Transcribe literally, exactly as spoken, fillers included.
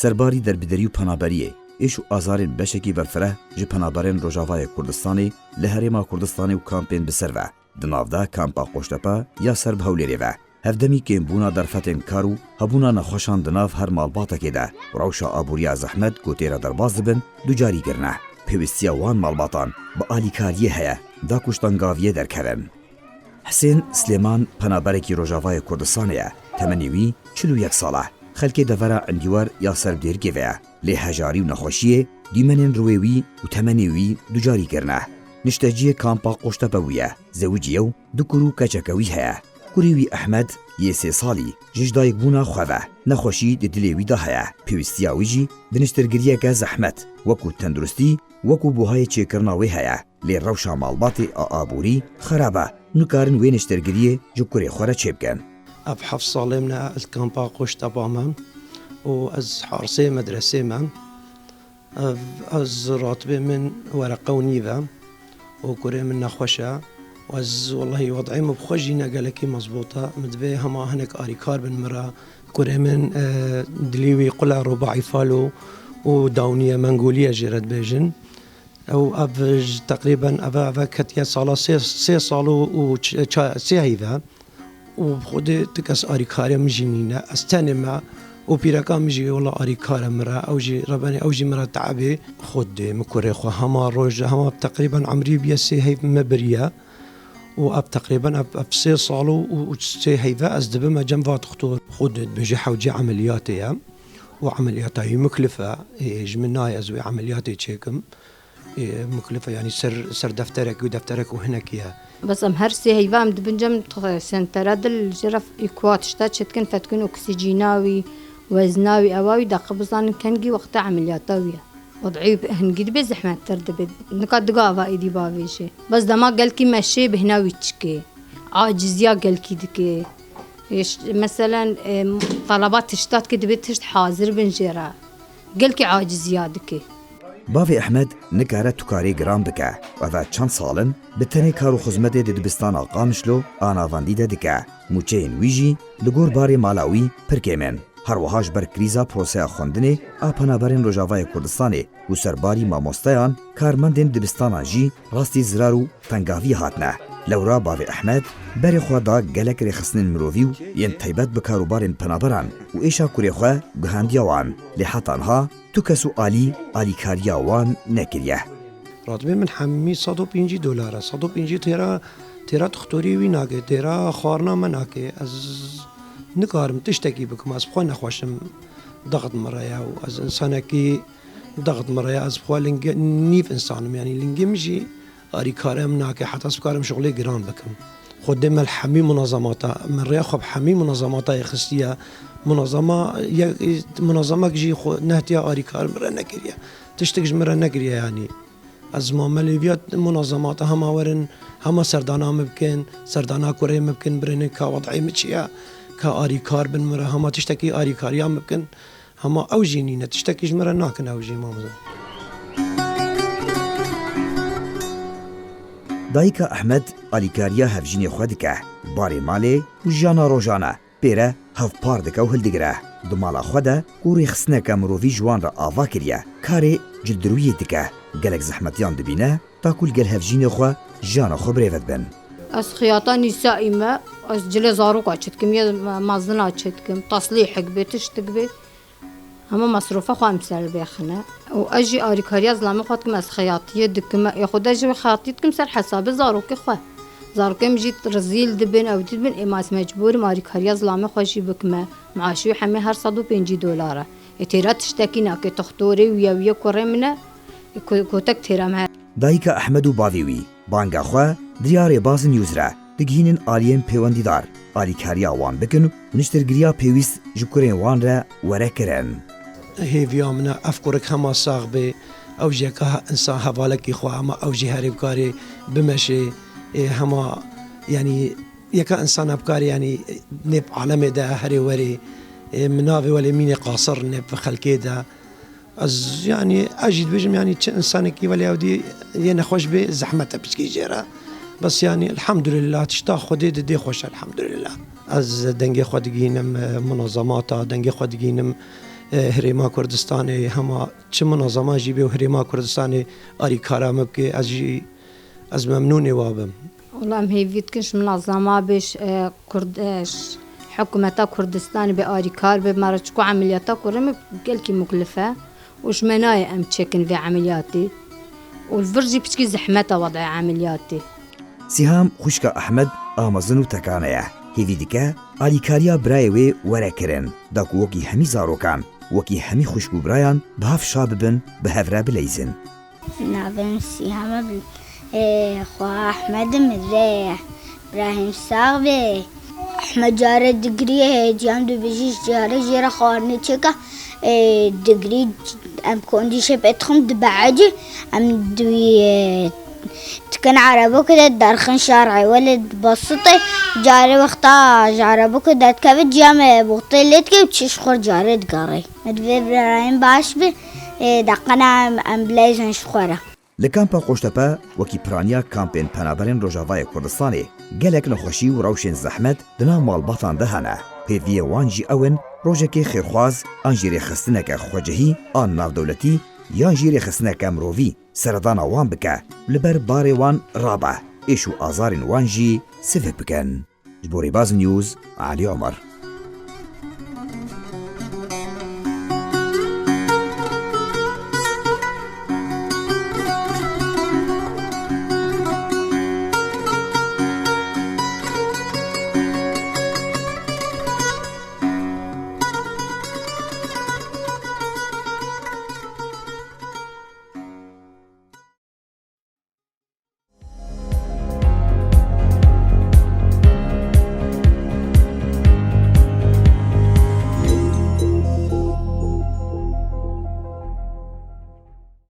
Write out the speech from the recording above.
Serbarî derbiderî û penaberiyê, êş û azarên beşekî berfireh ji penaberên Rojavayê Kurdistanê li Herêma Kurdistanê û kampên bi ser ve, di nav de kampa Qoştepe ya ser bi Hewlêrê ve, hevdemî kêmbûna derfetên kar û hebûna nexweşan di nav her malbatekê de û rewşa aboriya zehmet ku tê re derbas dibin, ducarî kirine. Pêwîstiya wan malbatan bi alîkariyê heye, da ku ji tengaviyê derkevin. Hisên Silêman penaberekî Rojavayê Kurdistanê ye. Temenê wî çil û yek sal e. Xelkê devera Endîwer ya ser bi Dêrikê ve ye. Lê hejarî û nexweşiyê dîmenên riwê wî û temenê wî ducarî kirine. Nişteciyê kampa Qoştepe bûye. Zewicî ye û du kur û keçeke wî heye. Kurê wî Ehmed yê sê salî ji ji dayikbûna xwe ve nexweşî di dilê wî de heye. Pêwîstiya wî jî bi niştirgiriyeke zehmet, wekû tenduristî, wekû buhayê çêkirina wê heye. Lê rewşa malbatê a aborî xerab e, nikarin wê niştirgiriyê ji kurê xwe re çêbikin. Ev heft salê min e li kampa Qoştepa me û ez harsê medresê me. Ev, ez ratibê min wereqe û nîv e û kurê min nexweş e û ez wellahî wed'ê min bi xwe jî ne gelekî mezbût e. Min divê hema hinek arîkar bin min re. Kurê min, e, dilî wî qul e, rubaî fal û, û dawniye mengolî ye jê re dibêjin. Ew ev ji teqrîben eve, eve ketiye sala sê, sê sal û, û ç-, ça-, sê heyve. Û bi xwedê ti kes arîkarê min jî nîne. Ez tenê me û pîreka min jî wela arîkar e min re. Ew jî rebenê, ew jî min re teebê. Xwedê min kurê xwe hema roj, hema teqrîben emrî bûye sê heyv me biriye. Û ev teqrîben ev, ev sê sal û, û, û sê heyve ez dibime cem va doktor. Xwedê dibêje hewcê emeliyatê ye. Û emeliyata wî miklif e. Ê, ji min nayê ez wê emeliyatê çêkim. Ê, miklif e, yanî ser, ser defterekî û defterek û hinekî ye. Bes em her sê heyva em dibin cem t-, sentere dil, jê re îkwa tişta çêdikin, fetkin oksîjîna wî, wezna wî, ewa wî deqe bizanin kengî wexta emeliyata wî ye. Wed'î hingî dibe zehmettir dibe. Nika digava êdî bavêjê. Bes dema gelkî meşê bihna wî çikê. Aciziya gelkî dike. Ê, ş-, meselen, ê, talaba tişta dike dibe tişt hazir bin jê re. Gelkî aciziya dike. Bavê Ehmed nikare tukarê giran bike. Eve çend sal in bi tenê kar û xizmetê di dibistana Qamişlo a navendî de dike. Mûçeyên wî jî li gor barê mala wî pir kêm in. Her wiha ji ber krîza proseya xwendinê a penaberên Rojavayê Kurdistanê û serbarî mamosteyan, karmendên dibistanan jî rastî zirar û tengaviyê hatine. Lewra bavê Ehmed berê xwe da gelek rêxistinên mirovî û yên taybet bi karûbarên penaberan û êşa kurê xwe guhendiya wan. Lê heta niha tu kes û alî alîkariya wan nekiriye. Ratibê min hemî sed û pêncî dolar e. Sed û pêncî têra, têra dixtorî wî nake, têra xwarina me nake. Ez nikarim tiştekî bikim, ez bi xwe nexweş im. Dexit min re ye û ez însanekî dexit min re ye. Ez bi xwe linge-, nîv însan im, yanî lingê min jî arîkare min nake, heta ez bikarim şixulê giran bikim. Xwedê me li hemî munezemata, min rêya xwe bi hemî munezemata yê xistiye. Munezema ye-, munezemek jî xwe nehtiya arîkar min re nekiriye. Tiştek ji min re nekiriye yanî. Ez mamelê viya munezemata hema werin, hema serdana min bikin, serdana kurê min bikin, birênin ka wed'ê min çi ye, ka arîkar bin min re, hema tiştekî arîkariya min bikin. Hema ew jî nîne, tiştekî ji min re nakin ew jî, mamoste. Dayika Ehmed alîkariya hevjînê xwe dike, barê malê û jiyana rojane pê re hevpar dike û hildigire. Di mala xwe de ku rêxistineke mirovî ji wan re ava kiriye, karê cildirûyê dike, gelek zehmetiyan dibîne, ta ku li gel hevjînê xwe jiyana xwe birêve dibin. Ez xiyata nîsa îme, ez cilê zaroka çê dikim, yê mezina çê dikim, teslîhek bê, tiştik bê. Hema mesrofa xwe em ser bêxine. Û ez jî arîkariya zilamê xwe dikim, ez xeyatiyê dikim. Ê xwe de jî wê xeyatiyê dikim ser hesabê zarokê xwe. Zarokê min jî rezîl dibin, ew dibin, êma ez mecbûr im arîkariya zilamê xwe jî bikime. Meaşê wî hemê her sed û pêncî dolar e. Ê têra tiştekî nake, toxtorê wî ye, wî ye kurê min e. Ê ko-, kotek têra me. Dayika Ehmed û bavê wî. Banga xwe di ya Rêbaz News re digihînin aliyên pêwendîdar, alîkariya wan bikin û niştirgiriya pêwîst ji kurên wan re were kirin. Hêviya min e, ev kurik hema sax bê, ew jî yeka insan hevalekî xwe, hema ew jî herê bikarê bimeşê, ê, hema, yanî, yeka insan bikarê, yanî, nêv alemê de herê werê, ê, min navê welê mînê qasir nêv xelkê de. Ez, yanî, ez jî dibêjim, yanî, çi însanekî welê ew dî yê nexweş bê, zehmet e piçkî jê re. Bes, yanî, elhamdülillah, tişta Xwedê didê xweş e, elhamdülillah. Ez dengê xwe digihînim, e, munezemata, dengê xwe digihînim, e, Herêma Kurdistanê, hema çi minezema jî bê û Herêma Kurdistanê alîkara me bike, ez jî, ez memnûnê wa bim. Wela em hêvî dikin ji minezema bê, ji, e, Kurd-, e, ji hikûmeta Kurdistanê bê alîkar be, me re çiku emeliyata ku re me gelkî muklif e û ji me nayê em çêkin vê emeliyatê û li vir jî piçkî zehmet e wedê emeliyatê. Sîham xwişka Ehmed a mezin û tekane ye. Hêvî dike alîkariya birayê wê were kirin, da ku wekî hemî zarokan, wekî hemî xwişk û birayan bi hev şa bibin, bi hev re bileyzin. Navê min Sîham e, ê, xwe Ehmed e, min rê ye. Îbrahîm sax be. Ehmed care digriyê heye, ciyan dibêjî ji care jê re xwarinê çêke. Ê, digrî em kondîşê pê dixin dibe ecî. Em di wî, ê, dikin erebokê de derxin şarê welê dibasitê. Carê wexta ji erebokê derdikeve ciya me bixtê lê dike û çi ji xwe carê digerê. Me divê birayên baş be, ê, deqena em, em bileyzin ji xwe re. Li kampa Qoştepe, wekî piraniya kampên penaberên Rojavayê Kurdistanê, gelek nexweşî û rewşên zehmet di nav malbatan de hene. Hêviyê wan jî ew in, rojekê xêrxwaz an jî rêxistineke xwecihî an navdewletî yan jî rêxistineke mirovî seredana wan bike, li ber barê wan rabe, êş û azarên wan jî sivik bikin. Ji bo Rêbaz News, Elî Omer.